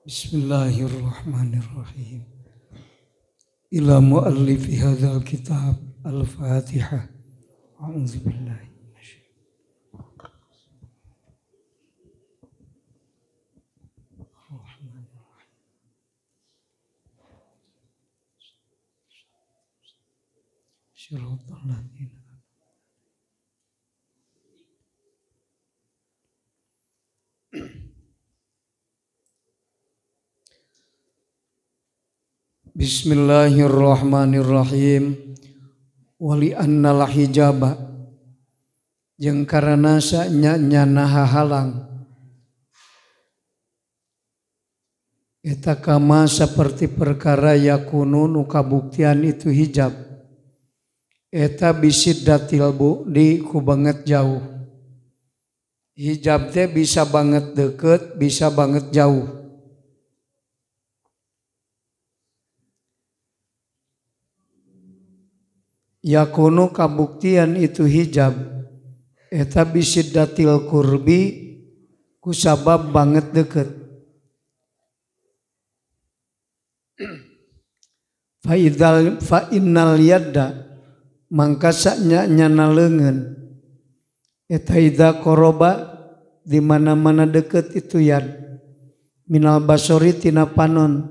Bismillahirrahmanirrahim. Ila muallifi hadzal kitab Al-Fatihah. A'udzubillahi minasyaitonir rajim. Shiratal ladzina. Bismillahirrahmanirrahim. Wali annal hijaba jeung karana sanya-nyana hahalang eta kama seperti perkara yakunu nu kabuktian itu hijab eta bisiddatil bu'di ku banget jauh. Hijab teh bisa banget deket, bisa banget jauh. Yakunu kabuktian itu hijab eta bisiddatil kurbi kusabab banget deket. Fa innal yadda mangka sanya-nyana leungeun eta idza qoroba di mana-mana deket itu yad minal basori tina panon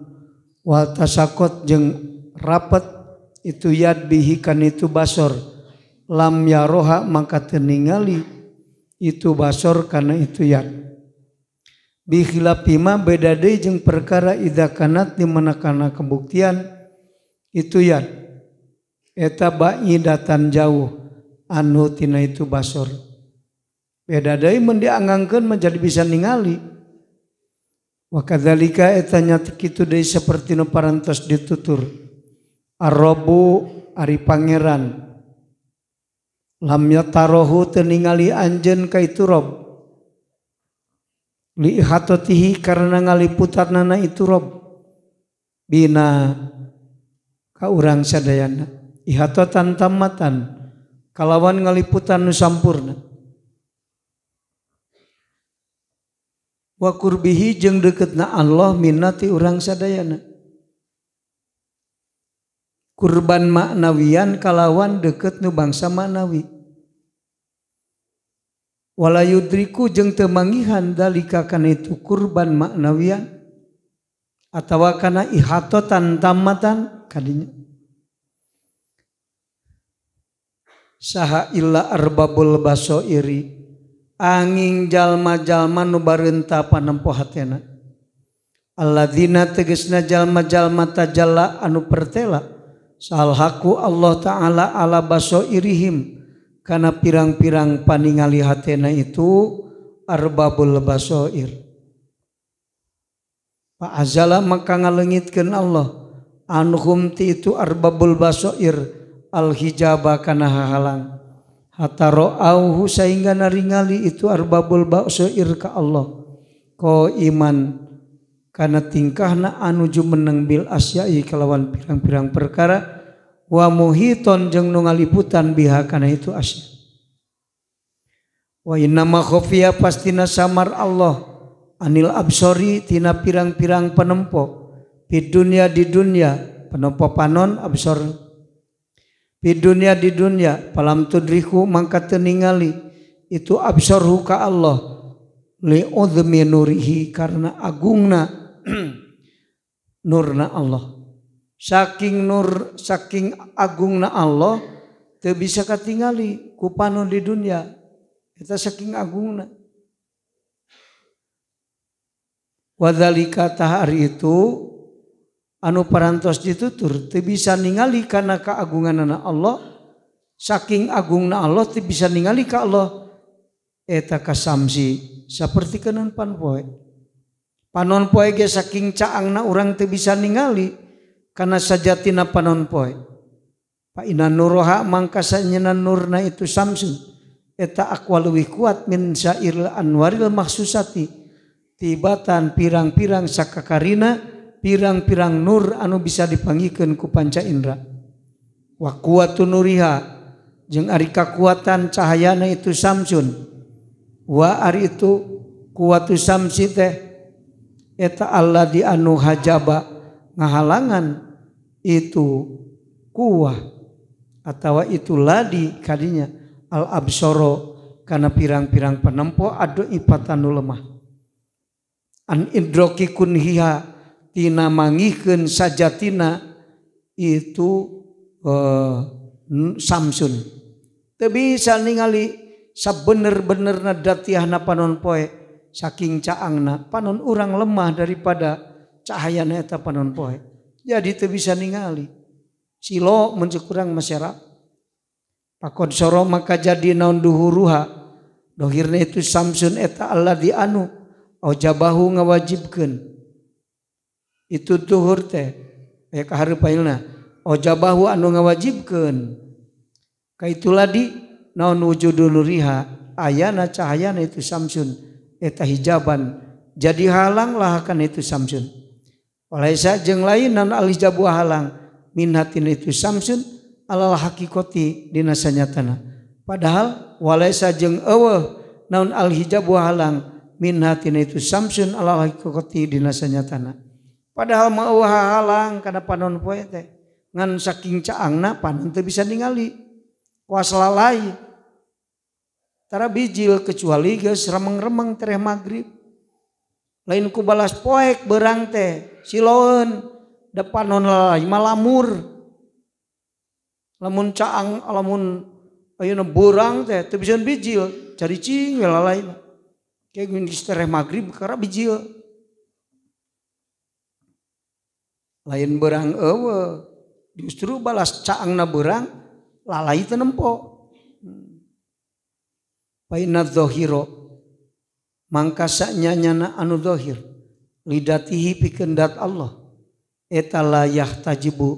wal tasakot jeung rapet itu yad bihi kan itu basor lam yaroha maka teningali itu basor karena itu yad bi khilafima beda deui jeung perkara idza kanat di mana kana kebuktian itu yad eta ba'idatan jauh anu tina itu basor beda deui mun dianggangkeun menjadi bisa ningali. Wa kadzalika eta nya kitu deui saperti nu parantos ditutur Arrobu ari pangeran lam yatarohu teu ningali anjeun ka itu rob li ihatotihi karena ngaliputanana itu rob bina ka urang sadayana ihatotan tamatan kalawan ngaliputan nu sampurna wa qurbihi jeung deketna Allah minati urang sadayana kurban maknawian kalawan deket nu bangsa maknawi wala yudriku jeung teu manggihan dalika kana itu kurban maknawian atawa kana ihatotan tamatan kadinya saha illa arbabul basoiri angin jalma-jalma nu bareunta panempo hatena alladzina tegasna jalma-jalma tajalla anu pertela salhaku Allah Ta'ala ala basoirihim karena pirang-pirang paningali hatena itu arbabul basoir. Fa'azala maka ngalengitkeun Allah anhum ti itu arbabul basoir al hijaba kana hahalang hatta ra'auhu sehingga naringali itu arbabul basoir ka Allah ko iman karena tingkahna anu jumeneng bil asyai kalawan pirang-pirang perkara wa muhiton jeung nu ngaliputan biha kana itu asya. Wa innama khafiya pastina samar Allah anil absori tina pirang-pirang penempo di dunia penempo panon absor di dunia palam tudriku mangka teu ningali itu absorhu ka Allah li udhmi nurihi karena agungna nurna Allah. Saking nur saking agungna Allah teu bisa katingali ku panon di dunia eta saking agungna. Wadzalika tahari itu anu parantos ditutur teu bisa ningali kana keagunganana Allah saking agungna Allah teu bisa ningali ka Allah eta kasamsi saperti keuneun panpoe. Panon poe ge saking caangna urang teu bisa ningali kana sajatina panon poe. Fa inna nuroha mangka sanyana nurna itu samsun eta aqwa leuwih kuat min syairil anwaril mahsusati tibatan pirang-pirang sakakarina pirang-pirang nur anu bisa dipanggihkeun ku panca indra. Wa quwwatun nuriha jeung ari kakuatan cahayana itu samsun wa ari itu kuwatu samsi teh Eta Allah di anu hajaba ngahalangan itu kuah atau itu ladi kadinya al absoro karena pirang-pirang penempo adu ipatanu lemah an idroki kunhiha tina mangihkeun sajatina itu Samsun teu bisa ningali sabener-benerna datiahna panon poe saking caangna panon urang lemah daripada cahayana eta panon poe jadi teu bisa ningali silo mun kurang masyarakat pakod soro maka jadi naon duhuruha dohirna itu Samsun eta Allah di anu aujabahu ngawajibkeun itu duhur teh aya kahareupailna aujabahu anu ngawajibkeun kaitu ladi naon wujudul nuriha ayana cahayana itu Samsun eta hijaban jadi halang lahakan itu Samsun walaisa jeung lain naon al hijabu halang min hatin itu Samsun alal hakikoti dina sanyatana padahal walaisa jeung eueuh naon al hijabu halang min hatin itu Samsun alal hakikoti dina sanyatana padahal mah eueuh halang kana panon poe teh ngan saking caangna panon teu bisa ningali kuas lalai tara bijil kecuali geus remeng-remeng tereh magrib lain ku balas poek berang teh siloeun depan non lalai malamur lamun caang lamun ayeuna beurang teh teu bisa bijil caricing we lalai kayak geus tereh magrib kakara bijil lain berang eueuh justru balas caangna berang lalai teu nempo. Paina dzahiro mangka sanyana anu dzahir lidatihi pikeun dat Allah eta layah tajibu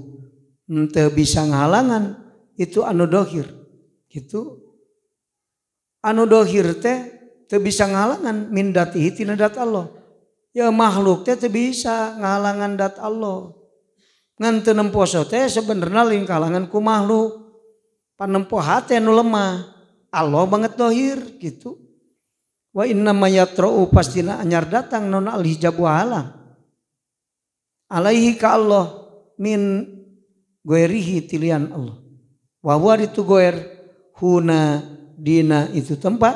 henteu bisa ngahalangan itu anu dzahir gitu anu dzahir teh teu bisa ngahalangan min datihi tina dat Allah ya makhluk teh teu bisa ngahalangan dat Allah ngan teu nempo teh sebenarnya lain kahalangan ku makhluk panempo hate nu lemah Allah banget dohir gitu. Wa inna mayatra'u pastina anyar datang non al hijabu halang alaihi ka Allah min goerihi tilian Allah wa huwa itu goer huna dina itu tempat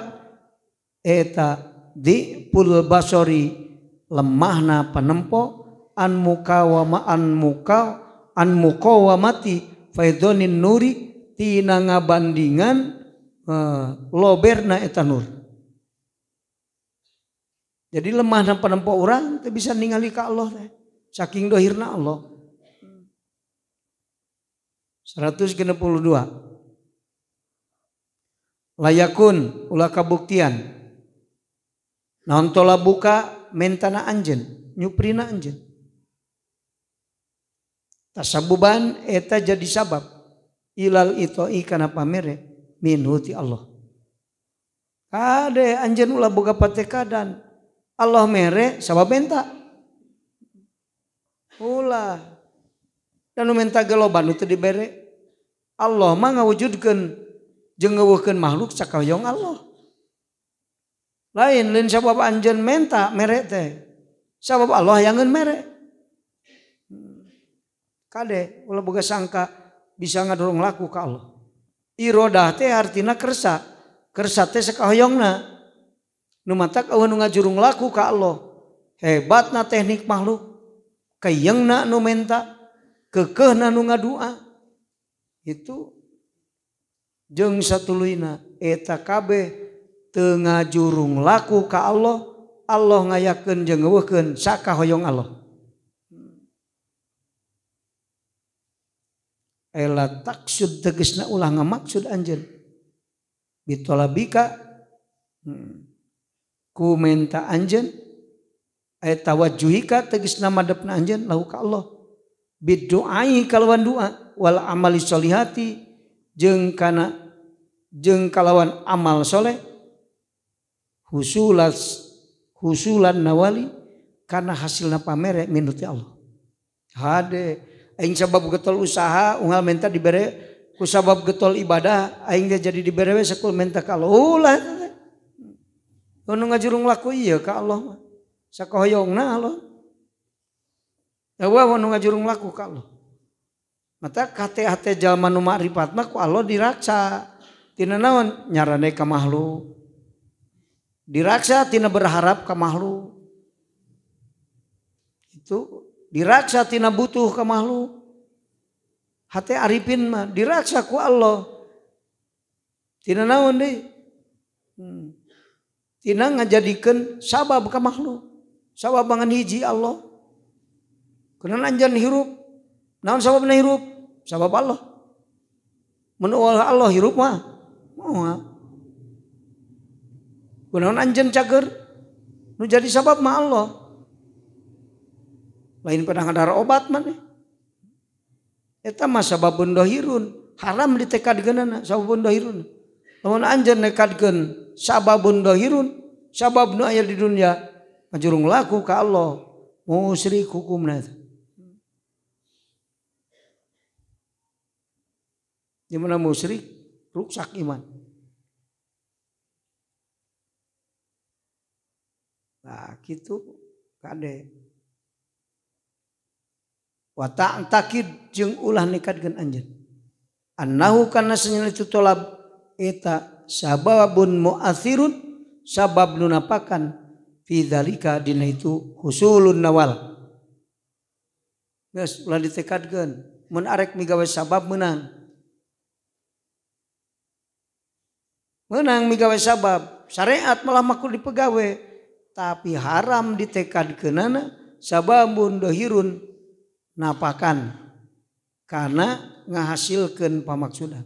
eta di pul basori lemahna panempo an mukawama an muka an mukawamati faidonin nuri tina ngabandingan loberna eta nur. Jadi lemah dan penempo urang teu bisa ningali ka Allah teh. Saking dohirna Allah. 162. Layakun ulah kabuktian. Naon tola buka mentana anjeun, nyuprina anjeun. Tasabuban eta jadi sabab ilal itoi kana pamere minhu ti Allah. Kade anjeun ulah boga patekadan. Allah mere sabab menta. Ulah. Dan nu menta ge loba nu teu dibere. Allah mah ngawujudkeun jeung ngeuweuhkeun makhluk sakahoyong Allah. Lain lain sabab anjeun menta mere teh. Sabab Allah yangeun mere. Kade ulah boga sangka bisa ngadorong laku ka Allah. Irodah teh artina kersa. Kersa teh sakahoyongna. Nu matak eueuh nu ngajurung laku ka Allah. Hebatna teknik makhluk. Kayeungna nu menta, keukeuhna nu ngadua. Itu jeung satuluyna eta kabeh teu ngajurung laku ka Allah, Allah ngayakeun jeung ngeuweuhkeun sakahoyong Allah. Ela taksud tegesna ulah ngamaksud anjeun bitolabika ku menta anjeun ay tawajjuhika tegesna madepna anjeun lahu ka Allah bidu'ai kalawan doa wal amali sholihati jeung kana jeung kalawan amal soleh husulan nawali kana hasilna pamere minuti Allah. Hade aing sabab getol usaha unggal menta dibere ku sabab getol ibadah aing jadi dibere we sakul menta ka Allah. Ulah nu ngajurung laku ieu ka Allah mah. Sakohoyongna Allah. Eueuh nu ngajurung laku ka Allah. Mata hate-hate jalma nu makrifat mah ku Allah diraksa. Tina naon nyarane ka makhluk. Diraksa tina berharap ka makhluk. Itu diraksa tina butuh ka makhluk. Hate arifin mah diraksa ku Allah. Tina naon deui? Tina ngajadikeun sabab ka makhluk. Sabab ngan hiji Allah. Kunaon anjeun hirup? Naon sababna hirup? Sabab Allah. Mun Allah hirup mah moal. Kunaon anjeun cager? Nu jadi sabab mah Allah. Lain pada ngadar obat maneh. Eta mah sababun dohirun, haram ditekadkeunana sababun dohirun. Lamun anjeun nekadkeun sababun dohirun, sabab nu aya di dunia ngajurung laku ka Allah, musyrik hukumna eta. Di mana musyrik ruksak iman. Nah, kitu kade. Wa ta'takid jeung ulah nekadkeun anjeun. Annahu kana sanyana itu tolab eta sababun mu'athirun sabab nu napakan fi dzalika dina itu husulun nawal. Geus ulah ditekadkeun mun arek migawe sabab meunang. Meunang migawe sabab, syariat malah makul dipegawe, tapi haram ditekadkeunana sababun dohirun napakan karena ngahasilkeun pamaksudan.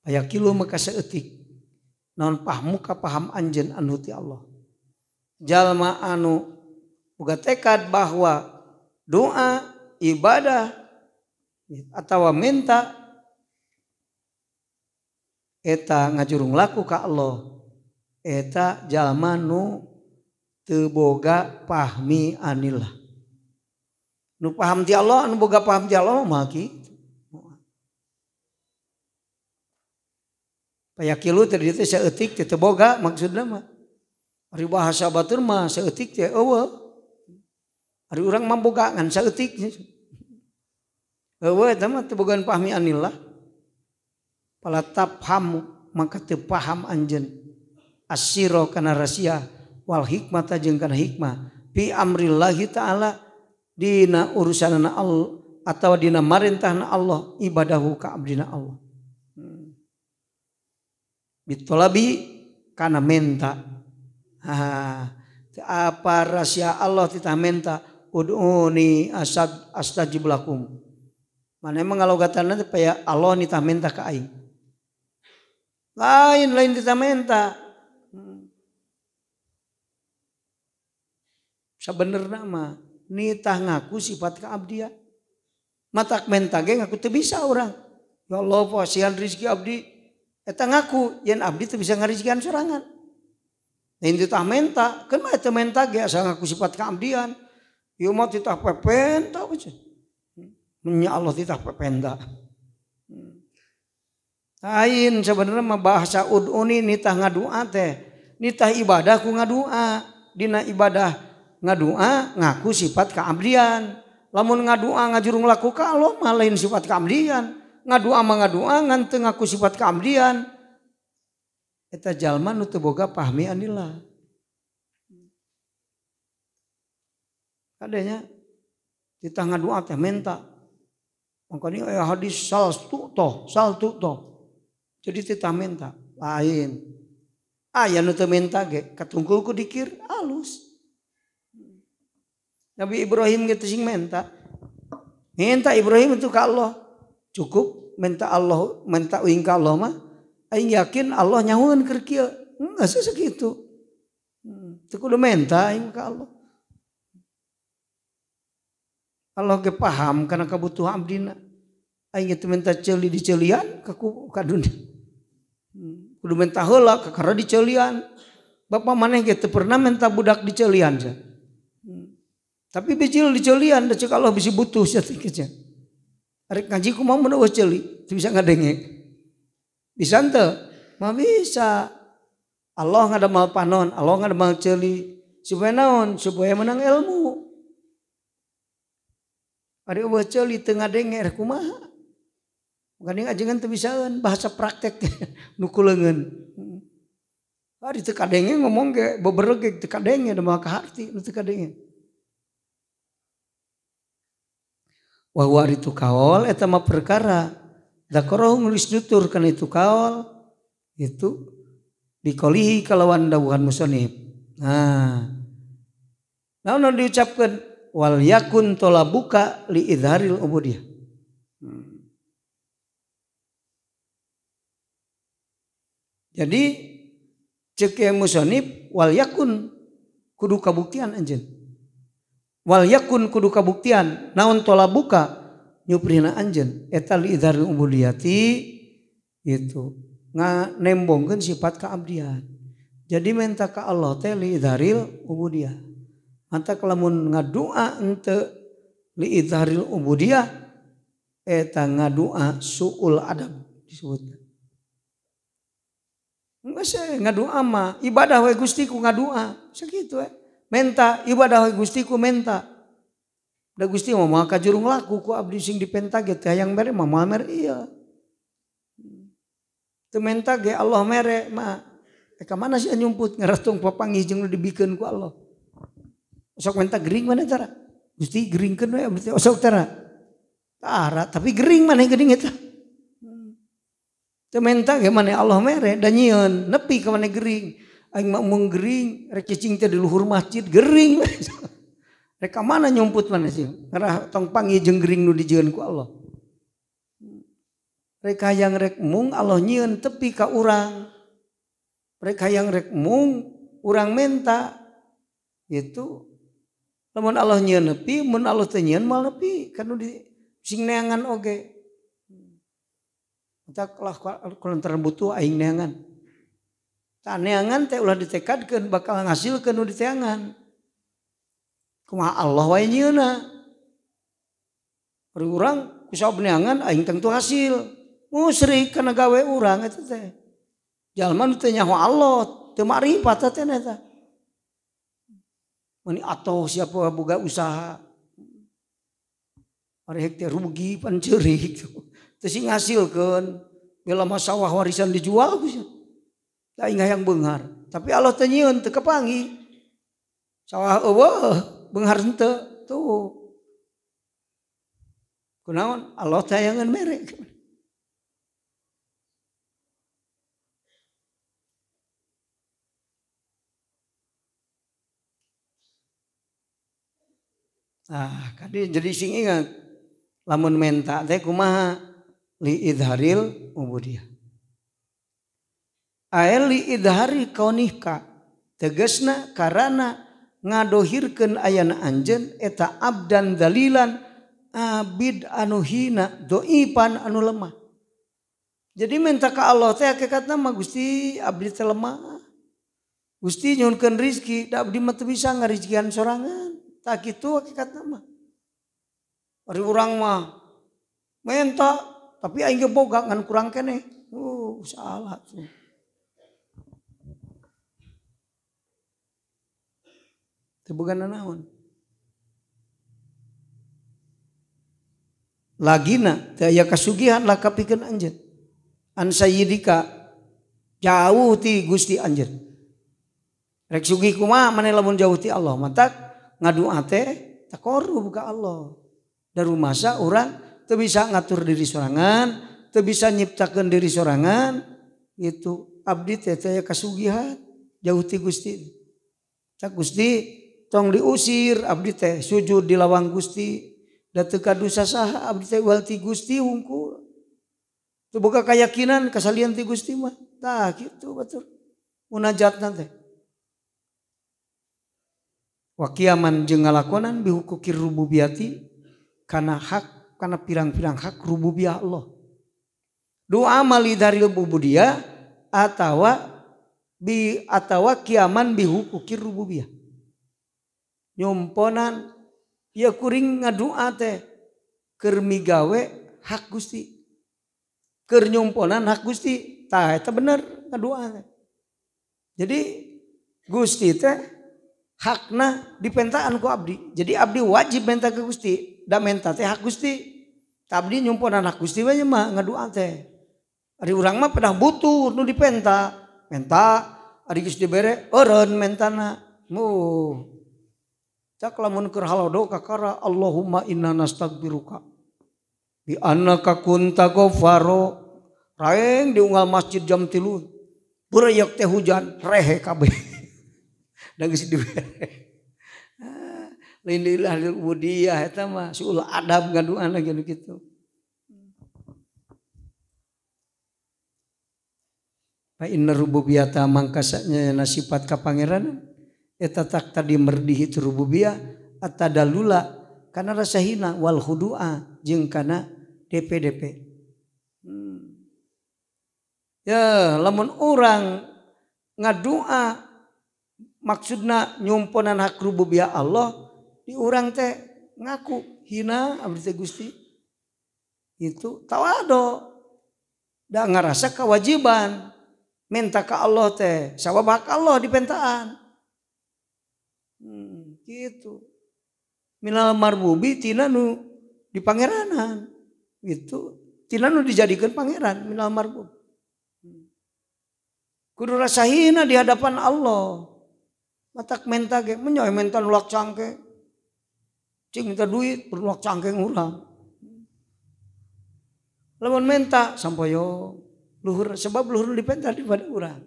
Payakilu maka saeutik naon pahmu ka paham anjeun anu ti Allah. Jalma anu boga tekad bahwa doa, ibadah atawa minta eta ngajurung laku ka Allah, eta jalma nu teu boga pahmi anillah. Nu paham ti Allah, anu boga paham ti Allah mah kitu. Payakilu teh dieu teh saeutik teh teu boga maksudna mah. Ari bahasa batur mah saeutik teh eueuh. Ari urang mah boga ngan saeutik. Eueuh eta mah teu bogaan pahmi anillah. Pala tafham maka teu paham anjeun. Asiro kana rahasia wal hikmata jeung kana hikmah fi amrillahi ta'ala dina urusanana Allah atawa dina marintahna Allah ibadahu ka abdina Allah. Bitolabi kana menta. Apa rahasia Allah titah menta ud'uni asad astajib lakum. Mana emang ngalogatana teh paya Allah nitah menta ka aing. Lain titah menta. Sabenerna mah nitah ngaku sifat kaabdian. Matak menta ge ngaku teu bisa urang. Ya Allah pasihan rezeki abdi. Eta ngaku yen abdi teu bisa ngarizkian sorangan. Lain titah menta, keun mah teu menta ge asal ngaku sifat kaabdian. Ieu mah titah pepenta we. Nya Allah titah pepenta. Lain sebenarnya mah bahasa ud'uni nitah ngadua teh. Nitah ibadah ku ngadua, dina ibadah ngadua ngaku sifat kaabdian. Lamun ngadua ngajurung laku ka Allah mah lain sifat kaabdian. Ngadua mah ngadua ngan teu ngaku sifat kaabdian. Eta jalma nu teu boga pahmi anillah. Kadenya titah ngadua teh menta. Makanya aya hadis sal tu toh, sal tu toh. Jadi titah menta lain. Aya nu teu menta ge katungkul ku dikir alus. Nabi Ibrahim gitu sing menta. Minta Ibrahim itu ke Allah. Cukup minta Allah, minta uing ka Allah mah aing yakin Allah nyahueun keur kieu. Enggak segitu. Teu kudu menta aing ka Allah. Allah ge paham kana kabutuhan abdina. Aing teu minta ceuli diceulian ka ka dunia. Kudu minta heula kakara diceulian. Bapak maneh ge teu pernah minta budak diceulian sia. Tapi bijil diceulian da ceuk Allah bisi butuh sia teh kieu. Arek ngaji kumaha mun eueuh ceuli teu bisa ngadenge. Bisa henteu? Mah bisa. Allah ngadamel panon, Allah ngadamel ceuli. Supaya naon? Supaya menang ilmu. Ari eueuh ceuli teu ngadenge rek kumaha? Gandeng ajengan teu bisaeun bahasa praktek nu ku leungeun. Ari teu kadenge ngomong ge bebereg teu kadenge da moal kaharti nu teu kadenge. Wa huwa ari tu kaol eta mah perkara zakarahu nulis nutur kana itu kaol itu dikolihi kalawan dawuhan musonib. Nah, naon diucapkeun wal yakun tolabuka li idharil ubudiyah. Jadi cek musonib wal yakun kudu kabuktian anjeun. Wal yakun kudu kabuktian naon tolabuka nyuprina anjeun eta li idharil ubudiyati itu nembongkeun sifat keabdian. Jadi minta ka Allah teh li idharil ubudiyah. Manta lamun ngadua ente li idharil ubudiyah eta ngadua suul adab disebutna. Geus ngadua mah ibadah we Gusti ku ngadua sakitu we. Menta ibadah we Gusti ku menta. Da Gusti mah moal ka jurung laku ku abdi sing dipenta ge teh hayang mere mah moal mere ieu. Teu menta ge Allah mere mah. Ka mana sih nyumput ngaratung papanggih jeung nu dibikeun ku Allah. Osok menta gering mana tara? Gusti geringkeun we abdi teh osok tara. Tara tapi gering maneh geuning eta. Teu menta ge maneh Allah mere da nyieun nepi ka maneh gering. Aing mah mung gering rek cicing teh di luhur masjid gering. Rek ka mana nyumput maneh sih? Ngarah tong panggih jeung gering nu dijieun ku Allah. Rek hayang rek mung Allah nyieun tepi ka urang. Rek hayang rek mung urang menta itu lamun Allah nyieun nepi mun Allah teu nyieun moal nepi kan nu di sing neangan oge. Tak lah kulantaran butuh aing neangan. Tah neangan teh ulah ditekadkeun bakal ngasilkeun nu diteangan. Kumaha Allah wae nyieunna. Ari urang ku sabab neangan aing tangtu hasil. Musyrik kana gawe urang eta teh. Jalma nu teu nyaho Allah, teu makrifat teh eta. Mani atoh siapa boga usaha. Ari hek teh rugi pan ceurik. Teu sing ngasilkeun, bila mah sawah warisan dijual ku sia. Da aing hayang beunghar, tapi Allah teu nyieun teu kapanggih. Sawah eueuh, beunghar henteu tuh. Kunaon Allah teh hayangeun mere. Ah, kadi jadi sing ingat lamun menta teh kumaha li idharil ubudiyah. Ael li idhari kaunihka tegasna karana ngadohirkeun ayana anjeun eta abdan dalilan abid anu hina doipan anu lemah. Jadi minta ka Allah teh hakikatna mah Gusti abdi teh lemah. Gusti nyuhunkeun rizki da abdi mah teu bisa ngarizkian sorangan. Tak gitu hakikatna mah. Ari urang mah menta tapi aing ge boga ngan kurang keneh. Salah tuh. Teu boga nanaon. Lagina teu aya kasugihan lah kapikeun anjeun. An sayyidika jauh ti Gusti anjeun. Rek sugih kumaha maneh lamun jauh ti Allah matak ngadua teh taqarrub ka Allah. Darumasa urang teu bisa ngatur diri sorangan, teu bisa nyiptakeun diri sorangan, gitu. Abdi teh teu aya kasugihan jauh ti Gusti. Cak Gusti tong diusir abdi teh sujud di lawang Gusti. Da teu kadusa saha abdi teh ual ti Gusti hungkul. Teu boga kayakinan kasalian ti Gusti mah. Tah kitu batur. Munajatna teh. Wa kiaman jeung ngalakonan bihukukir rububiyati kana hak kana pirang-pirang hak rububiyah Allah. Doa mali dari rububiyah atawa bi atawa kiaman bihukukir rububiyah. Nyumponan ya kuring ngadua teh keur migawe hak Gusti. Keur nyumponan hak Gusti. Tah eta bener ngadoa. Jadi Gusti teh hakna dipentaan ku abdi. Jadi abdi wajib minta ke Gusti. Da menta teh hak Gusti. Abdi nyumponan hak Gusti we mah ngadoa teh. Ari urang mah pedah butuh nu dipenta. Menta ari geus dibere eureun mentana. Muh. Cak lamun keur halodo kakara Allahumma inna nastaghfiruka bi annaka kunta ghafaro. Raeng diunggal masjid jam 3. Bureuyeuk teh hujan rehe kabeh. Da geus dibere. Lain lillah lil ubudiyah eta mah suul adab ngaduana gitu kitu. Fa inna rububiyata mangkasanya na sifat ka pangeran eta tak tadi merdih itu rububiyah atadalula kana rasa hina wal khudua jeung kana DP-DP. Ya lamun urang ngadua maksudna nyumponan hak rububiyah Allah di urang teh ngaku hina abdi teh Gusti itu tawado da ngarasa kewajiban minta ke Allah teh sabab hak Allah dipentaan. Gitu minal marbubi tina nu di pangeranan gitu tina nu dijadikan pangeran minal marbub. Kudu rasa hina di hadapan Allah. Matak menta ge menyoy menta nulak cangke. Cing minta duit nulak cangke urang. Lamun menta sampoyo luhur sebab luhur dipenta daripada urang.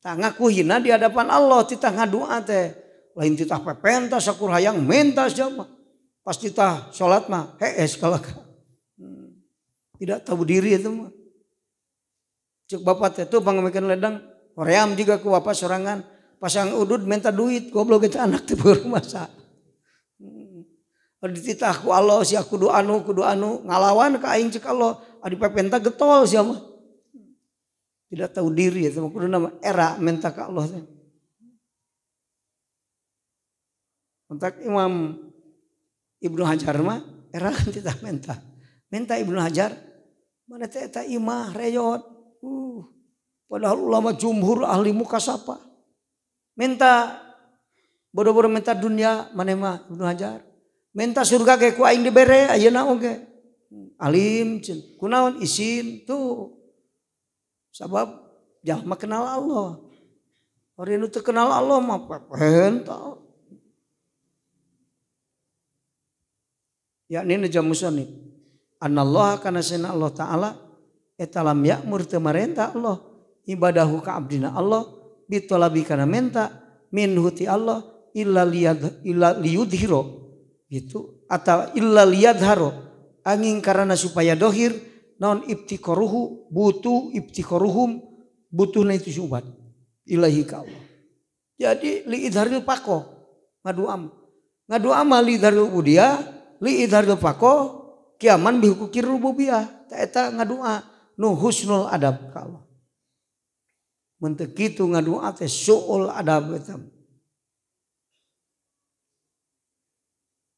Tah ngaku hina di hadapan Allah titah ngadua teh. Lain titah pepenta sakur hayang menta sia mah. Pas titah salat mah hees kalaka. Tidak tahu diri itu mah. Cek bapak teh tuh pangamekeun ledang hoream juga ku bapak sorangan pasang udud minta duit goblok eta anak teh masa. Dititah ku Allah sia kudu anu ngalawan ka aing cek Allah adi pepenta getol sia mah. Tidak tahu diri eta mah kudu nama era minta ka Allah teh. Kontak Imam Ibnu Hajar mah era kan titah menta. Menta Ibnu Hajar mana teh eta imah reyot. Padahal ulama jumhur ahli mukasapa minta bodoh-bodoh minta dunia maneh mah Ibnu Hajar minta surga ge ku aing dibere ayeuna oge alim ceun kunaon isin tuh sabab jalma kenal Allah. Ari nu teu kenal Allah mah pepenta. Yakni nu jamusani anallaha kana sana Allah taala eta lam ya'mur teu marenta Allah ibadahu ka abdina Allah bitolabi kana menta minhu ti Allah illa liyad illa liyudhiro gitu atau illa liyadharo angin karena supaya dohir naon ibtikaruhu butuh ibtikaruhum butuhna itu ubat ilahi ka Allah. Jadi liidharil pako ngaduam ngaduam liidharil ubudiyah liidharil pako kiaman bihukukir rububiyah ta eta ngadua nu husnul adab ka Allah. Mun teu kitu ngadua teh suul adab eta.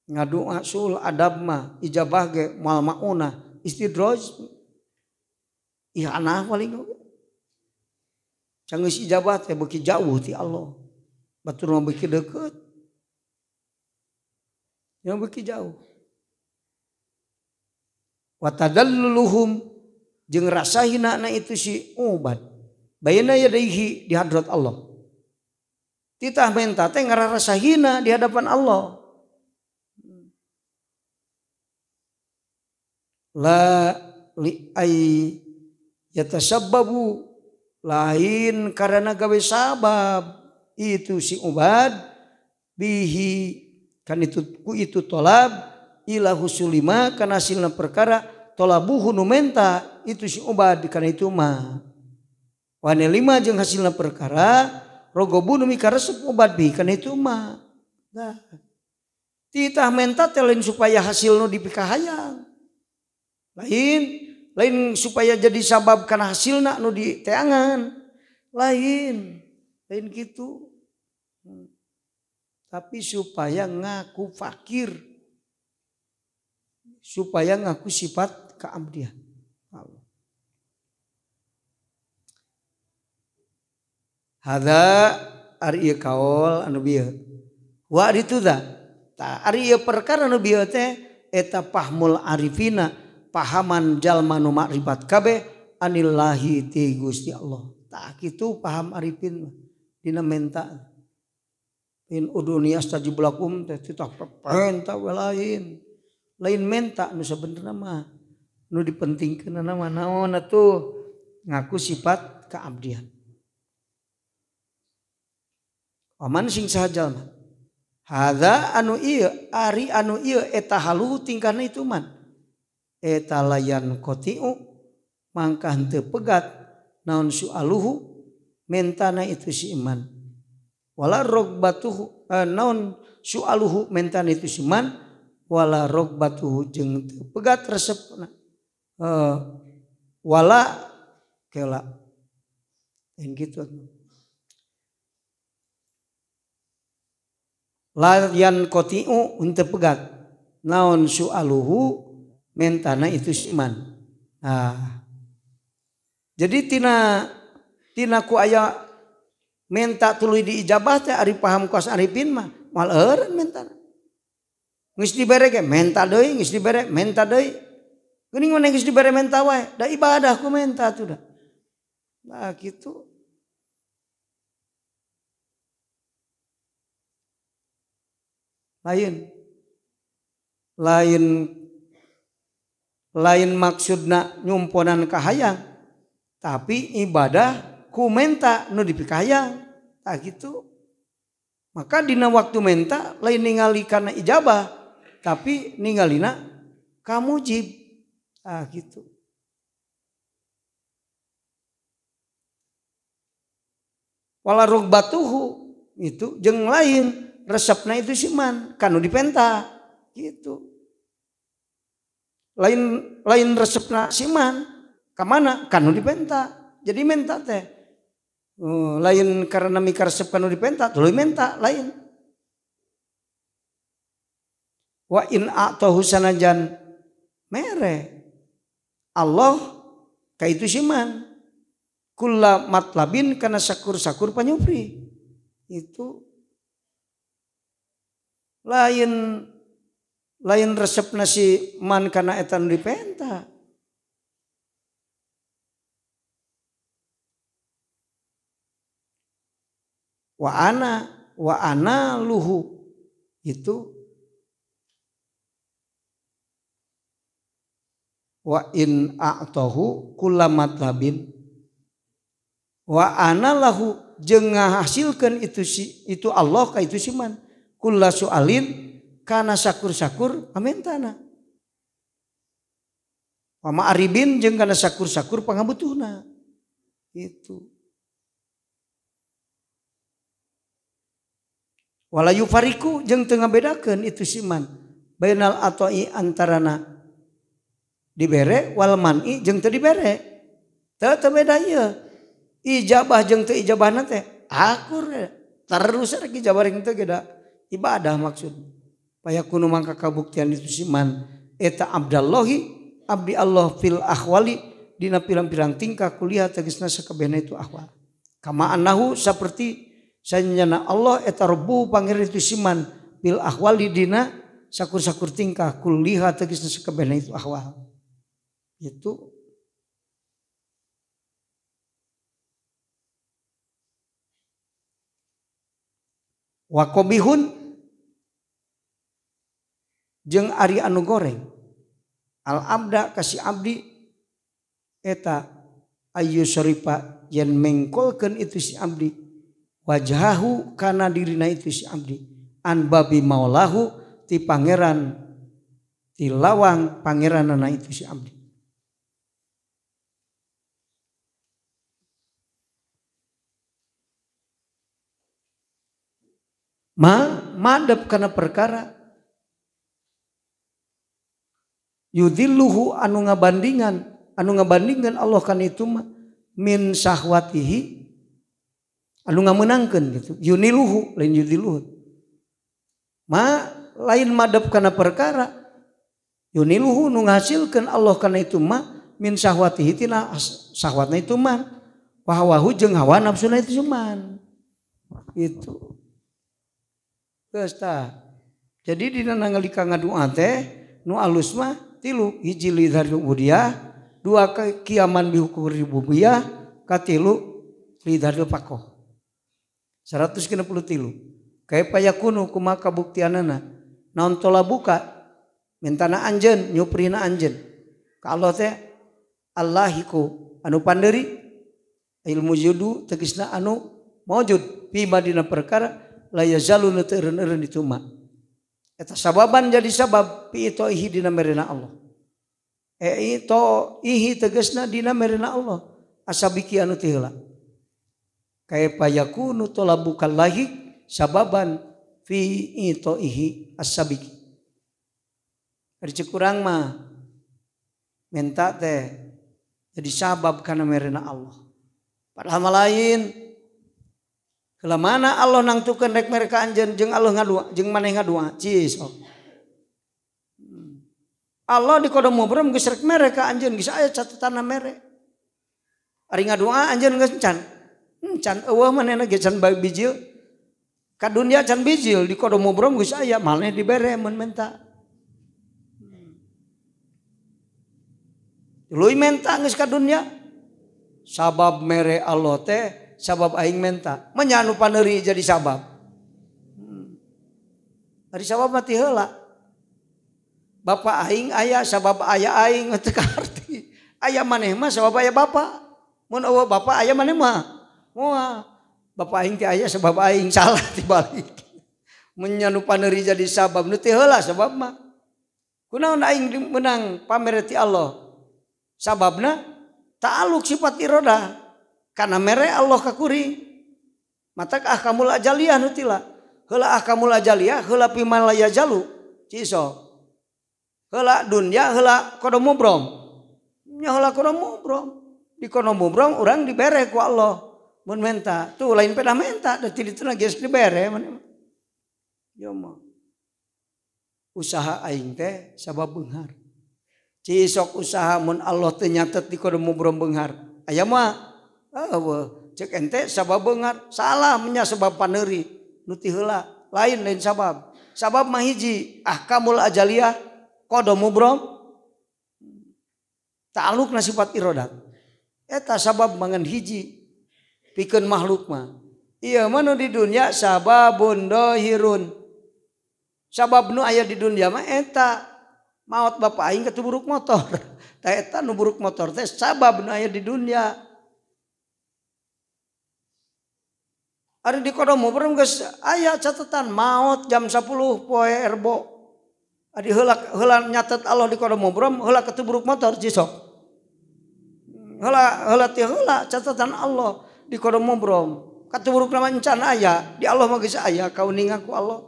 Ngadua suul adab mah ijabah ge moal maunah istidraj ihanah paling oge. Sanggeus ijabah teh beuki jauh ti Allah. Batur mah beuki deukeut. Yang beuki jauh. Wa tadalluluhum jeung rasa hina na itu si ubat bayna yadaihi di hadrat Allah. Titah menta teh ngarasa hina di hadapan Allah. La li ay yatasabbabu lain karena gawe sabab itu si ubad bihi kan itu ku itu tolab ila husulima kana hasilna perkara tolabuhu nu menta itu si ubad karena itu mah wane lima jeung hasilna perkara rogobu nu mikaresep ubad bihi kana itu mah. Nah, titah menta teh lain supaya hasil nu dipikahayang lain lain supaya jadi sabab karena hasilna nu diteangan lain lain gitu tapi supaya ngaku fakir supaya ngaku sifat keabdian Allah. Hadza ari ieu kaol anu bieu. Wa ari da. Tah ari ieu perkara anu bieu teh eta pahmul arifina, pahaman jalma nu makrifat kabeh anillahi ti Gusti Allah. Tah kitu paham arifin dina menta. In uduni astajib lakum teh titah penta we lain. Lain menta nu sabenerna mah. Nu dipentingkeun mah naon atuh ngaku sifat keabdian. Aman sing saha jalma. Hadza anu ieu ari anu ieu eta haluh tingkahna itu man. Eta layan qotiu mangka henteu pegat naon sualuhu mentana itu si iman. Wala rogbatuhu naon sualuhu mentana itu si iman wala rogbatuhu jeung teu pegat resepna. Wala kela yang gitu. Layan qotiu henteu pegat naon sualuhu mentana itu si iman. Nah, jadi tina ku aya menta tuluy diijabah teh ari paham kuas arifin mah moal eureun mentana. Geus dibere ge menta deui, geus dibere menta deui. Geuning mun geus dibere menta wae, da ibadah ku menta atuh da. Nah kitu. Lain maksudna nyumponan kahayang, tapi ibadah ku menta nu dipikahayang tah gitu. Maka dina waktu menta lain ningali kana ijabah, tapi ningalina kamujib tah gitu. Wala rugbatuhu itu jeung lain resepna itu siman kanu dipenta gitu. Lain resepna siman kamana kanu dipenta. Jadi menta teh lain karena mikar resep kanu dipenta tuluy menta lain. Wa in a'tahu sanajan mere Allah ka itu siman kulla matlabin kana sakur-sakur panyupri itu lain resep nasi man kana eta nu dipenta. Wa ana luhu itu wa in a'tahu kulla matlabin wa ana lahu jeung ngahasilkeun itu si itu Allah ka itu si man kulla sualin kana sakur-sakur pamentana wa ma'aribin jeung kana sakur-sakur pangabutuhna itu. Wala yufariku jeung teu ngabedakeun itu si man bainal atoi antarana dibere wal man'i jeung teu dibere. Teu beda ieu. Ijabah jeung teu ijabahna teh akur terus rek ijabah rek teu ge da ibadah maksud. Payakunu mangka kabuktian itu si man eta abdallahi abdi Allah fil ahwali dina pirang-pirang tingkah kuliah tegasna sakabehna itu ahwal. Kama annahu saperti sanyana Allah eta rabbu pangeran itu siman bil ahwali dina sakur-sakur tingkah kuliha tegasna sakabehna itu ahwal. Itu wakobihun jeung ari anu goreng al abda kasih abdi eta ayu syarifa yen mengkolkeun itu si abdi wajahu kana dirina itu si abdi an babi maulahu ti pangeran ti lawang pangeranana itu si abdi. Ma madep kana perkara yudilluhu anu ngabandingan Allah kan itu mah min sahwatihi anu ngamenangkeun gitu yuniluhu lain yudilluhu ma lain madep kana perkara yuniluhu nu ngahasilkeun Allah kana itu mah min sahwatihi tina sahwatna itu mah Wahawahu jeung hawa nafsuna itu cuman. Itu. Geus tah. Jadi dina nalika ngadua teh nu alus mah tilu, hiji lidharil ubudiyah, dua kiaman bi hukum rububiyah, katilu lidharil pakoh. 163. Kaifa yakunu kumaha kabuktianana? Naon tolabuka mintana anjeun nyuprina anjeun. Ka Allah teh Allahiku anu panderi ilmu judu tegasna anu maujud fi madina perkara la yazalu nu teu eureun-eureun itu mah. Eta sababan jadi sabab pi itu ihi dina merena Allah. E itu ihi tegasna dina merena Allah asabiki anu ti heula. Kaifa yakunu tolabukallahi sababan fi itu ihi asabiki. Ari ceuk urang mah minta teh jadi sabab kana merena Allah. Padahal mah lain. Heula mana Allah nangtukeun rek mere ka anjeun jeung Allah ngadua jeung maneh ngadua cis sok. Allah di kodom mubram geus rek mere ka anjeun geus aya catatanna mere. Ari ngadua anjeun geus encan. Encan eueuh manehna ge can bijil. Ka dunya can bijil di kodom mubram geus aya maneh dibere mun menta. Leuwih menta geus ka dunya. Sabab mere Allah teh sabab aing menta menya nu paneuri jadi sabab. Ari sabab mah ti heula. Bapak aing aya sabab aya aing teu kaarti. Aya maneh mah sabab aya bapak. Mun eueuh bapak aya maneh mah moal. Bapak aing teh aya sabab aing salah tibalik. Menya nu paneuri jadi sabab nu ti heula sabab mah. Kunaon aing meunang pamere ti Allah? Sababna ta'aluk sifat irodah. Karena mere Allah ka kuring. Matak ahkamul ajaliyah nu tila. Heula ahkamul ajaliyah heula piman la yajalu. Ciso. Heula dunya heula kodom mubrom. Nya heula kodom mubrom. Di kodom mubrom urang dibere ku Allah. Mun menta tuh lain pedah menta da ti dituna geus dibere maneh. Yo mah. Usaha aing teh sabab beunghar. Cisok usaha mun Allah teu nyatet di kodom mubrom beunghar. Aya mah eueuh cek ente sabab beunghar salah nya sebab paneuri nu ti heula lain lain sabab. Sabab mah hiji ahkamul ajaliyah qada mubram ta'alluqna sifat iradat. Eta sabab mangan hiji pikeun makhluk mah. Ieu mah nu di dunya sababun dohirun. Sabab nu aya di dunya mah eta maot bapak aing katuburuk motor. Tah eta nu buruk motor teh sabab nu aya di dunya. Ari di kodom mubram geus aya catatan maot jam 10 poe Rebo. Ari heula heula nyatet Allah di kodom mubram heula katuburuk motor cisok. Heula heula ti heula catatan Allah di kodom mubram. Katuburuk mah encan aya, di Allah mah geus aya kauninga ku Allah.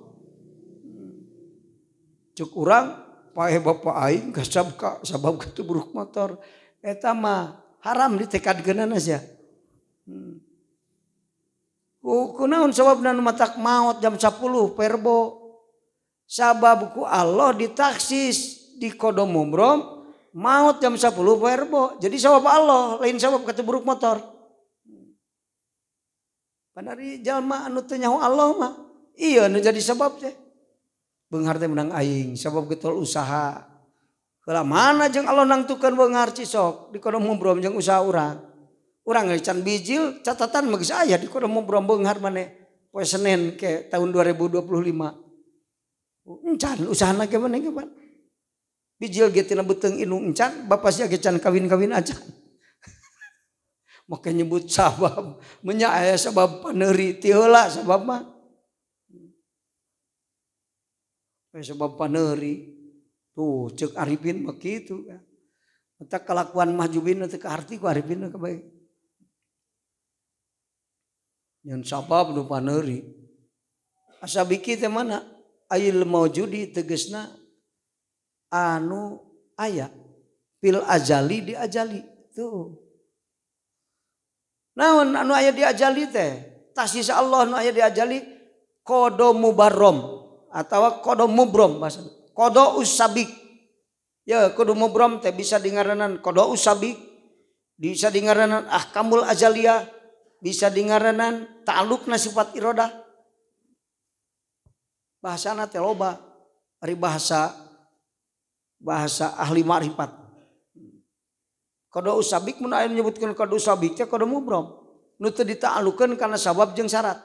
Cuk urang pae bapa aing gasab ka sabab katuburuk motor. Eta mah haram ditekadkeunana sia. Kunaon sababna nu matak maot jam 10 perbo. Sabab ku Allah ditaksis di kodom mubrom maot jam 10 perbo. Jadi sabab Allah lain sabab katuburuk motor. Panari jalma anu teu nyaho Allah mah iya nu jadi sabab teh. Beunghar teh menang aing sabab getol usaha. Heula mana jeung Allah nangtukeun beunghar cisok di kodom mubrom jeung usaha urang. Urang can bijil catatan mah geus aya di kodom mubrom beunghar maneh poe Senin ke tahun 2025. Encan usahana ge maneh ge pan. Bijil ge tina beuteung indung encan, bapak sia ge can kawin-kawin acan. Make nyebut sabab, menya aya sabab paneuri ti heula sabab mah. Aya sabab paneuri. Tuh ceuk Arifin mah kitu kan. Eta kalakuan mahjubin teu kaarti ku Arifin kabae. Nyen sabab nu paneuri. Asabiki teh mana? Ayil maujudi tegesna anu aya fil ajali di ajali tuh. Naon anu aya di ajali teh? Tasis Allah anu aya di ajali qada mubarrom atawa qada mubrom bahasa. Qada usabik. Ya qada mubrom teh bisa dingaranan qada usabik, Bisa dingaranan ahkamul azaliyah, bisa dingaranan ta'alluqna sifat iradah. Bahasana teh loba ari bahasa ahli ma'rifat. Qada usabik mun aya menyebutkeun qada usabik teh qada mubram. Nu teu dita'alluqkeun kana sabab jeung syarat.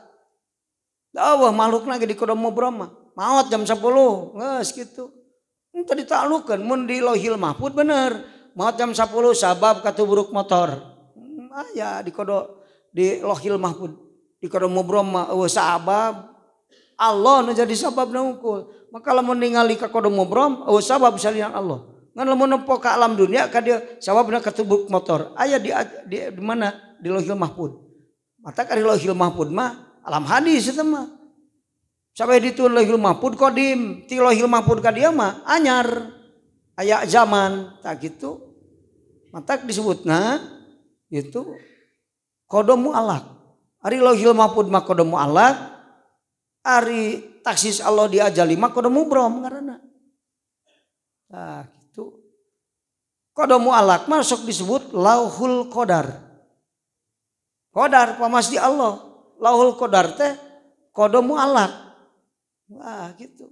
Eueuh makhlukna ge di qada mubram mah. Maot jam 10 geus kitu. Teu dita'alluqkeun mun di Lauhil Mahfud bener. Maot jam 10 sabab katubruk motor. Aya di qada di Lauhil Mahfud. Di qada mubram mah eueuh sabab. Allah nu jadi sabab na unggul. Maka lamun ningali ka qada mubram eueuh sabab salian Allah. Ngan lamun nempo ka alam dunia ka dieu sababna katubruk motor. Aya di mana? Di Lauhil Mahfud. Mata ka di Lauhil Mahfud mah alam hadis eta mah. Sampai ditu Lauhil Mahfud qadim, ti Lauhil Mahfud ka dieu mah anyar. Aya zaman tak gitu. Matak disebutna itu qada mu'allaq. Ari Lauhil Mahfud mah qada mu'allaq. Ari taksis Allah di ajali mah qada mubram ngaranna. Tah gitu. Qada mu'allaq mah sok disebut Lauhul Qadar. Qadar pamasti Allah. Lauhul Qadar teh qada mu'allaq. Wah gitu.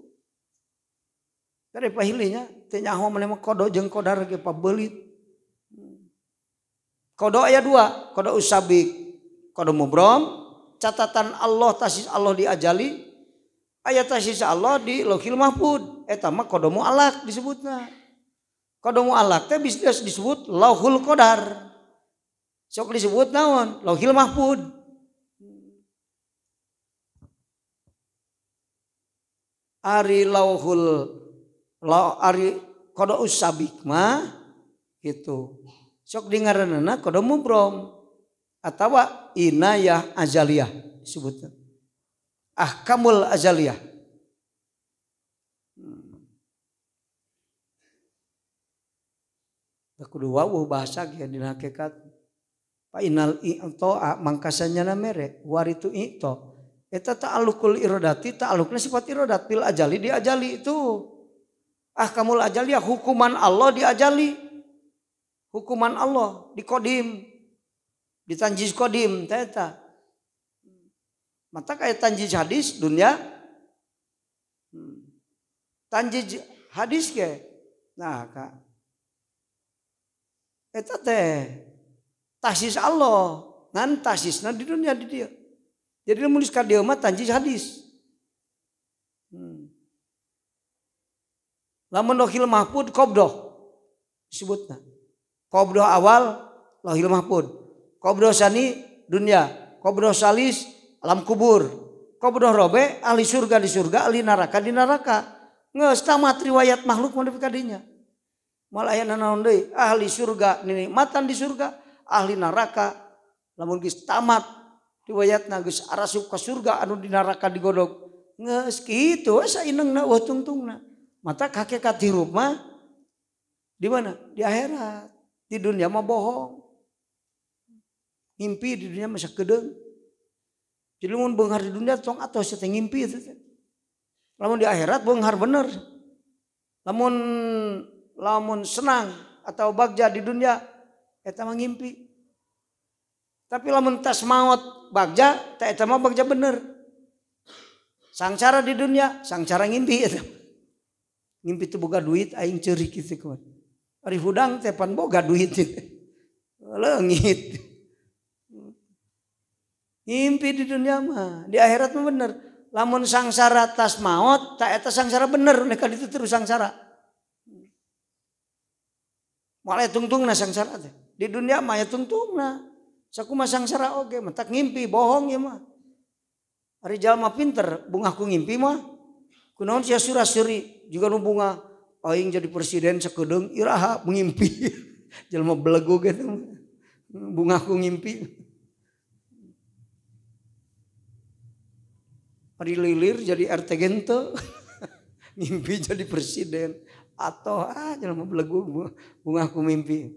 Dari pahilinya teu nyaho maneh mah qada jeung qadar ge pabelit. Qada aya dua, qada usabik, qada mubram. Catatan Allah tasis Allah di ajali, ayat tasis Allah di Lauhil Mahfud. Eta mah qada mu'allaq disebutna. Qada mu'allaq teh bisa disebut Lauhul Qadar. Sok disebut naon? Lauhil Mahfud. Ari lauhul ari qada usabik mah gitu. Sok dingaranana qada mubram atawa inayah azaliyah disebutna. Ahkamul azaliyah. Kudu wawuh bahasa ge dina hakikat. Fa inal i'ta mangkasanya na mere waritu i'ta. Eta ta'alluqul iradati ta'alluqna sifat iradat bil ajali di ajali itu. Ahkamul azaliyah hukuman Allah di ajali. Hukuman Allah di qadim. Di tanjiz qadim teh eta. Mata kayak tanjiz hadis dunia. Tanjiz hadis ge. Nah, Kak. Eta teh tahsis Allah, ngan tahsisna di dunia di dieu. Jadi lamun ka dieu mah tanjiz hadis. Lamun Lauhil Mahfud qabdah disebutna. Qabdah awal Lauhil Mahfud. Qabdah sani dunia, qabdah salis alam kubur, qabdah robe ahli surga di surga, ahli neraka di neraka. Geus tamat riwayat makhluk mah ka dinya. Moal aya nanaon deui, ahli surga nikmatan di surga, ahli neraka lamun geus tamat riwayatna geus arasup ka surga anu di neraka digodog. Geus kitu we sainengna eueuh tungtungna. Mata hakikat hirup mah di mana? Di akhirat. Di dunia mah bohong. Ngimpi di dunia mah sakedeung. Jadi lamun beunghar di dunia tong atos teh ngimpi teh. Lamun di akhirat beunghar bener. Lamun senang atau bagja di dunia eta mah ngimpi. Tapi lamun tas maot bagja teh eta mah bagja bener. Sangsara di dunia, sangsara ngimpi eta. Ngimpi teu boga duit aing ceurik kitu kumaha. Ari hudang teh pan boga duit. Leungit. Ngimpi di dunia mah, di akhirat mah bener. Lamun sangsara tas maot, tak eta sangsara bener, nek ka ditu terus sangsara. Moal aya tungtungna sangsara teh. Di dunia mah aya tungtungna. Sakumaha sangsara oge, mentak ngimpi bohong ieu mah. Ari jalma pinter, bungah ku ngimpi mah. Kunaon sia suraseri juga nu bunga aing jadi presiden sakedeung iraha ngimpi. Jalma belegu gitu. Bungah ku ngimpi. Ari lilir jadi RT gente, mimpi jadi presiden atau jelema belegu bungah ku mimpi.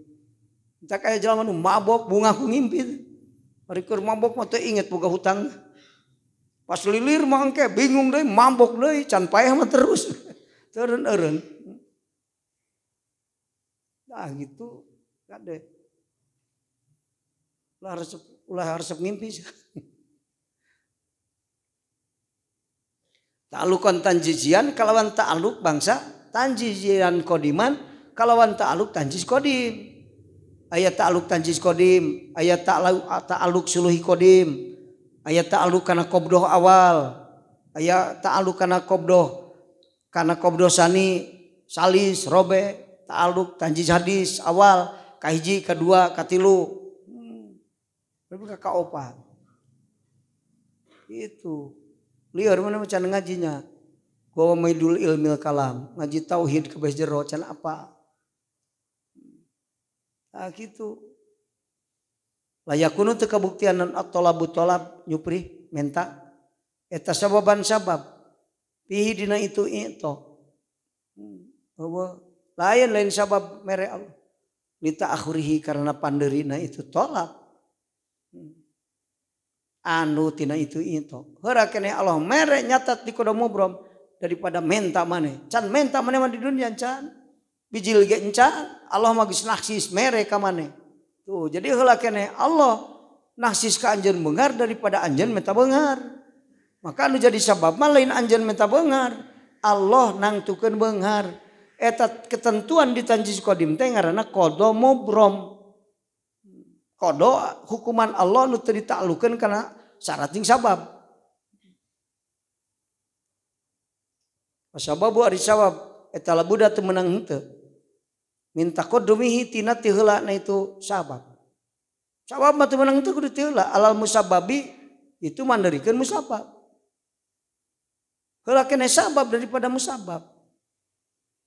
Entah kayak jelema nu mabok bungah ku ngimpi. Ari keur mabok mah teu inget boga hutang. Pas lilir mah engke bingung deui mabok deui can paeh mah terus. Teureun-eureun. Nah gitu kade. Ulah resep ngimpi. Ta'alluqan tanjizian kalawan ta'alluq bangsa tanjizian kodiman kalawan ta'alluq tanjiz kodim. Ayat ta'alluq tanjiz kodim, ayat ta'alluq suluhi kodim, ayat ta'alluq kana qabdoh awal, ayat ta'alluq kana qabdoh sani, salis, robe, ta'alluq tanjiz hadis awal, kahiji, kedua, katilu. Berapa kaopat. Itu. Liar mana macam ngajinya. Gua maidul ilmil kalam, ngaji tauhid ke jero can apa. Nah gitu. Layakunu teu kabuktian at-talabu talab nyupri menta eta sababan sabab pihi dina itu itu. Bahwa lain sabab mere Allah. Li ta'akhurihi karena panderina itu tolak. Anu tina itu itu. Heura keneh Allah mere nyatat di kodo mubrom daripada menta maneh. Can menta maneh mah di dunia can. Bijil ge encan, Allah mah geus naksis mere ka maneh. Tuh, jadi heula keneh Allah naksis ka anjeun beunghar daripada anjeun menta beunghar. Maka anu jadi sabab mah lain anjeun menta beunghar, Allah nangtukeun beunghar. Eta ketentuan di tanjiz qadim teh ngaranna qada mubrom. Qada hukuman Allah nu teu ditaklukeun kana syarat jeung sabab. Sababu ari sabab eta labuda teu meunang henteu. Minta kodumihi tina ti heula na itu sabab. Sabab mah teu meunang teu kudu ti heula. Alal musababi itu manderikeun musabab. Heula keneh sabab daripada musabab.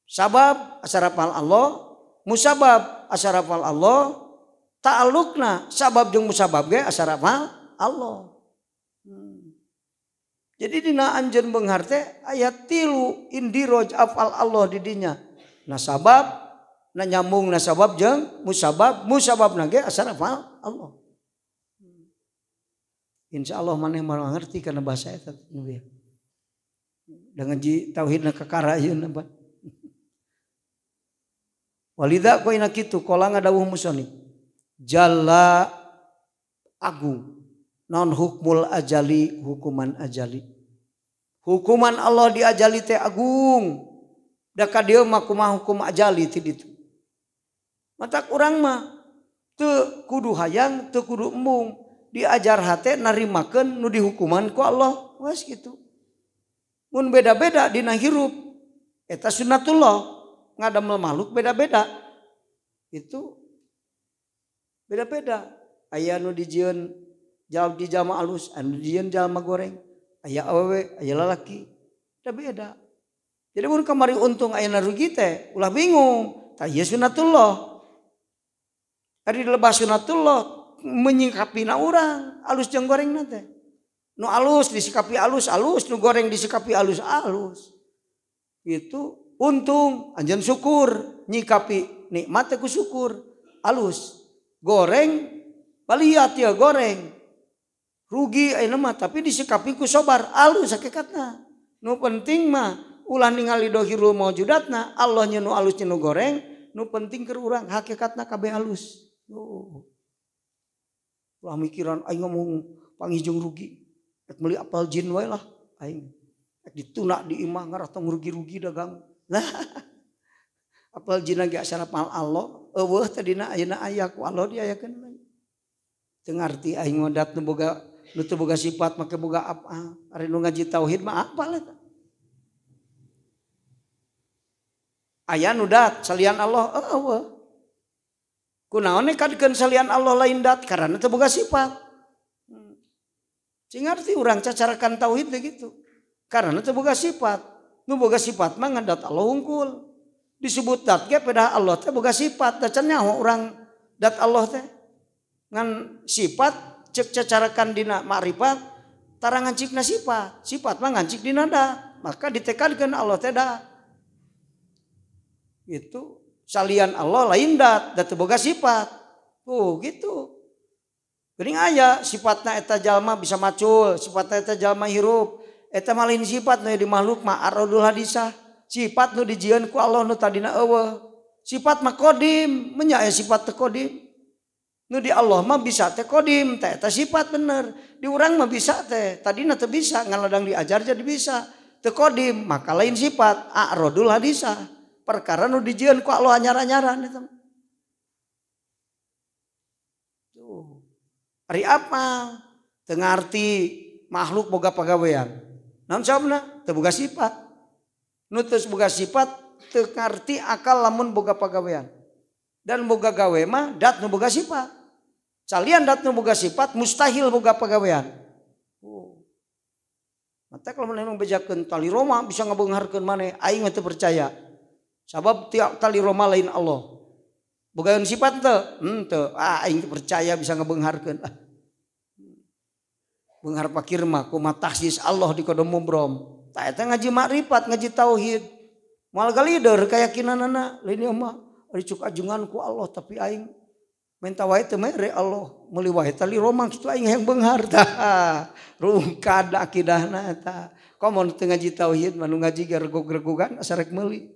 Sabab asarafal Allah, musabab asarafal Allah, ta'alluqna sabab jeung musabab ge asarafal Allah. Jadi dina anjeun beunghar teh aya tilu indiroj afal Allah di dinya. Na sabab na nyambung na sabab jeung musabab, musababna ge asarafal Allah. Insyaallah maneh mah ngerti kana bahasa eta dengan ji tauhidna kakara ayeuna Pak. Walidza koina kitu kola ngadawuh musonib. Jalla agung non hukmul ajali hukuman ajali. Hukuman Allah di ajali teh agung. Da ka dieu mah kumaha hukum ajali ti ditu. Matak urang mah teu kudu hayang, teu kudu embung. Diajar hate narimakeun nu dihukuman ku Allah. Wes kitu. Mun beda-beda dina hirup eta sunnatullah. Ngadamel makhluk beda-beda. Itu beda-beda. Aya nu dijieun jawab di jalma alus, anu dijieun jalma goreng, aya awewe, aya lalaki. Da beda. Jadi mun kamari untung ayeuna rugi teh ulah bingung. Tah ieu sunnatullah. Ari lebah sunnatullah menyingkapina urang alus jeung gorengna teh. Nu alus disikapi alus alus, nu goreng disikapi alus alus. Itu untung anjeun syukur, nyikapi nikmat teh ku syukur, alus. Goreng baliat ya goreng. Rugi ayeuna mah tapi disikapi ku sobar, alus hakikatna. Nu penting mah ulah ningali dohirul maujudatna, Allah nya nu alus nya nu goreng, nu penting keur urang hakikatna kabeh alus. Oh. Ulah mikiran aing ngomong pangijung rugi. Rek meuli apal jin wae lah aing. Rek dituna di imah ngarah tong rugi-rugi dagang. Lah apal jin ge asarap mal Allah, eueuh tadina ayeuna aya ku Allah diayakeun. Teu ngarti aing ngodat nu boga nu teu boga sifat make boga apa. Ari nu ngaji tauhid mah apal eta. Aya nu dat salian Allah eueuh. Kunaon kadikeun salian Allah lain dat karena teu boga sifat. Cing ngarti urang cacarakan tauhid teh gitu. Karena teu boga sifat. Nu boga sifat mah ngan dat Allah hungkul. Disebut dat ge pedah Allah teh boga sifat. Da can nyaho urang dat Allah teh. Ngan sifat cek cacarakan dina makrifat tara ngancikna sifat. Sifat mah ngancik dina dat. Maka ditekadkeun Allah teh dat. Itu salian Allah lain dat, dat teu boga sifat. Tuh gitu. Geuning aya sifatna eta jalma bisa macul, sifatna eta jalma hirup. Eta mah lain sifat nu di makhluk mah aradul hadisah. Sifat nu dijieun ku Allah nu tadina eueuh. Sifat mah qadim, menya aya sifat teu qadim. Nu di Allah mah bisa teh kodim teh eta sifat bener. Di urang mah bisa teh tadina teu bisa ngaladang diajar jadi bisa. Teu kodim maka lain sifat a'radul hadisah. Perkara nu dijieun ku Allah anyar-anyaran eta. Tuh. Ari apa? Teu ngarti makhluk boga pagawean. Naon sababna? Teu boga sifat. Nu teu boga sifat teu ngarti akal lamun boga pagawean. Dan boga gawe mah dat nu boga sifat. Salian dat nu boga sifat mustahil boga pagawean. Oh. Mata kalau memang bejakeun tali Roma bisa ngabeungharkeun maneh, aing mah teu percaya. Sabab tiap tali Roma lain Allah. Bogaeun sifat teu? Henteu. Ah aing teu percaya bisa ngabeungharkeun. Ah. Beunghar pakir mah kumaha tahsis Allah di kodom mubrom. Tah eta ngaji makrifat, ngaji tauhid. Moal galider keyakinanana lain ieu mah. Ari cuk ajengan ku Allah tapi aing minta wae teu mere Allah meuli wae tali Roma kitu aing hayang beunghar tah rungkad akidahna eta komo teu ngaji tauhid mah nu ngaji ge regog-regogan asa rek meuli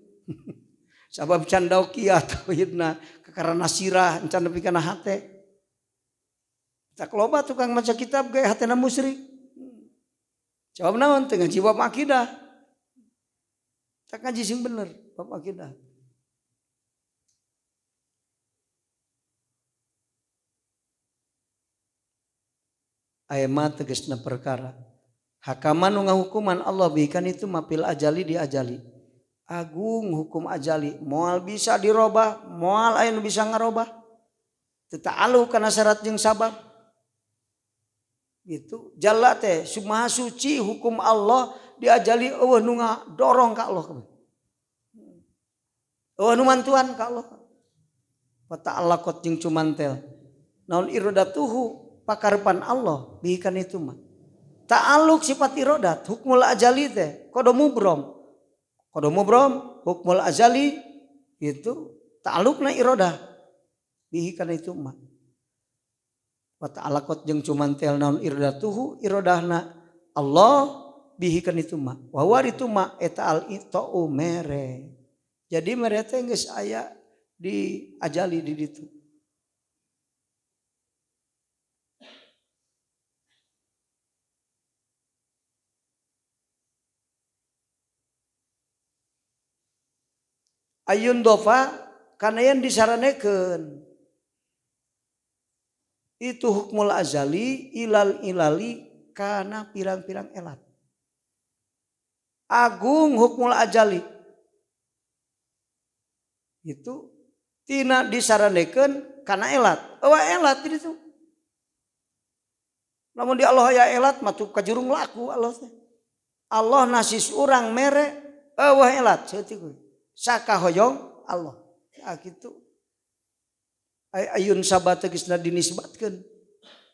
sabab can daukiah tauhidna kakarana sirah encan nepi kana hate tak loba tukang maca kitab ge hatena musyrik jawab naon teu ngaji bab akidah tak ngaji sing bener bab akidah. Ayama tegasna perkara hakaman nu ngahukuman Allah bikan itu mapil ajali di ajali agung hukum ajali moal bisa dirobah moal aya nu bisa ngarobah teu ta'aluh kana syarat jeung sabab gitu jalla teh maha suci hukum Allah di ajali eueuh nu ngadorong ka Allah eueuh nu mantuan ka Allah wa ta'allaqat jeung cumantel naon iradatuhu pakarepan Allah bihikan itu mah ta'aluk sifat irodat hukmul ajali teh kodo mubrom hukmul ajali itu ta'alukna irodah bihikan itu mah wa ta'alaqat jeung cumantel naon irodatuhu irodahna Allah bihikan itu mah wa waritu mah eta al itau mere jadi mere teh geus aya di ajali di ditu. Ayun dofa karena yang disaranekeun itu hukmul azali ilal ilali kana pirang-pirang elat agung hukmul azali itu tina disaranekeun kana elat eueuh elat itu namun di Allah aya elat mah tuh kajurung laku Allah teh Allah nasis urang mere eueuh elat saeutik we sakahoyong Allah ya gitu ayun sabat geus dinisbatkeun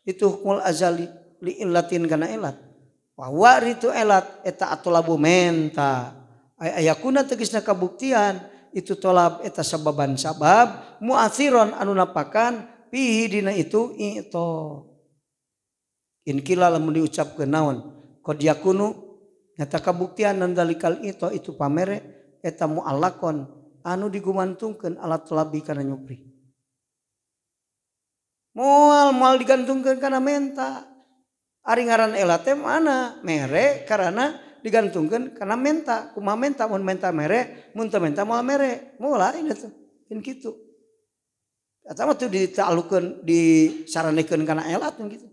itu hukmul azali li illatin kana elat wa waritu elat eta atolabu menta ayakuna tegasna kabuktian itu tolab eta sababan sabab muathiron anu napakan pihi dina itu itu inkila lamun diucapkeun naon qad yakunu nyata kabuktian nandalikal itu pamere eta mu'allakon anu digumantungkeun alat tolabi kana nyupri moal moal digantungkeun kana menta ari ngaran elat teh mana mere karena digantungkeun kana menta kumaha menta mun menta mere mun teu menta moal mere moal lain eta in kitu eta mah teu dita'allukeun disaranekeun kana elat kitu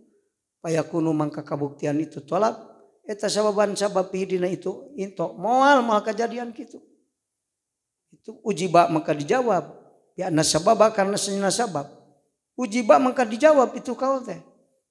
payakunu mangka kabuktian itu tolab eta sababan sabab dina itu into moal moal kajadian kitu. Itu ujiba maka dijawab ya nasababa karena sena sabab ujiba maka dijawab itu kaul teh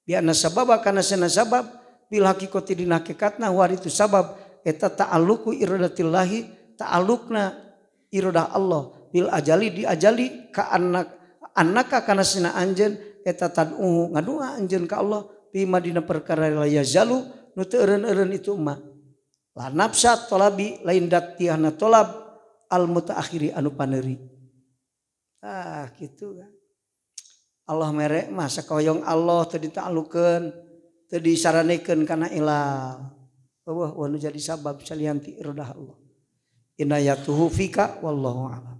ya nasababa karena sena sabab bil haqiqati dina hakikatna war itu sabab eta ta'alluqu iradatillahi ta'alluqna iradah Allah bil ajali di ajali ka anak annaka kana sena anjeun eta tad'u ngadua anjeun ka Allah bi madina perkara la yazalu nu teu eureun-eureun itu mah la nafsa tolabi lain datiahna tolab al mutaakhiri anu paneuri. Ah gitu kan. Allah mere mah sakahoyong Allah teu dita'allukeun, teu disaranekeun kana ilal. Eueuh nu jadi sabab salian ti iradah Allah. Inayatuhu fika wallahu a'lam.